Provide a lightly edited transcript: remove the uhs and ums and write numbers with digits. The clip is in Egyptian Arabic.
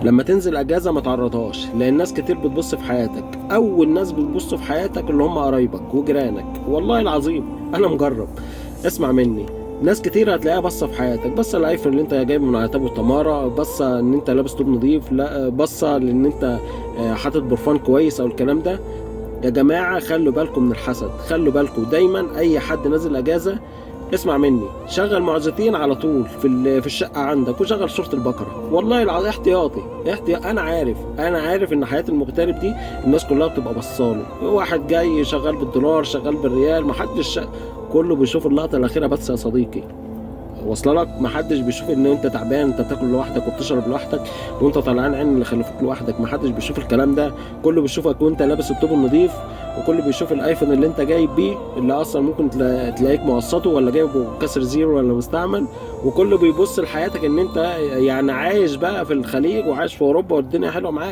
لما تنزل اجازه ما تعرضهاش، لان ناس كتير بتبص في حياتك. اول ناس بتبص في حياتك اللي هم قرايبك وجيرانك، والله العظيم انا مجرب، اسمع مني. ناس كتير هتلاقيها باصة في حياتك، باصة الايفون اللي انت جايبه من عتاب وتمارة، باصة ان انت لابس توب نظيف، لا باصة لان انت حاطط برفان كويس او الكلام ده. يا جماعة خلوا بالكم من الحسد، خلوا بالكم دايما. اي حد نازل اجازه اسمع مني، شغل معجزتين على طول في الشقة عندك، وشغل سورة البقرة، والله العظيم احتياطي احتياطي. انا عارف ان حياة المغترب دي الناس كلها بتبقى بصاله، واحد جاي شغال بالدولار شغال بالريال، محدش، كله بيشوف اللقطة الاخيرة بس يا صديقي، واصله لك؟ محدش بيشوف ان انت تعبان، انت بتاكل لوحدك وبتشرب لوحدك وانت طلعان عين اللي خلفوك لوحدك، محدش بيشوف الكلام ده. كله بيشوفك وانت لابس التوب النظيف، وكله بيشوف الايفون اللي انت جايب بيه اللي اصلا ممكن تلاقيك مقسطه ولا جايبه كسر زيرو ولا مستعمل، وكله بيبص لحياتك ان انت يعني عايش بقى في الخليج وعايش في اوروبا والدنيا حلوة معاك.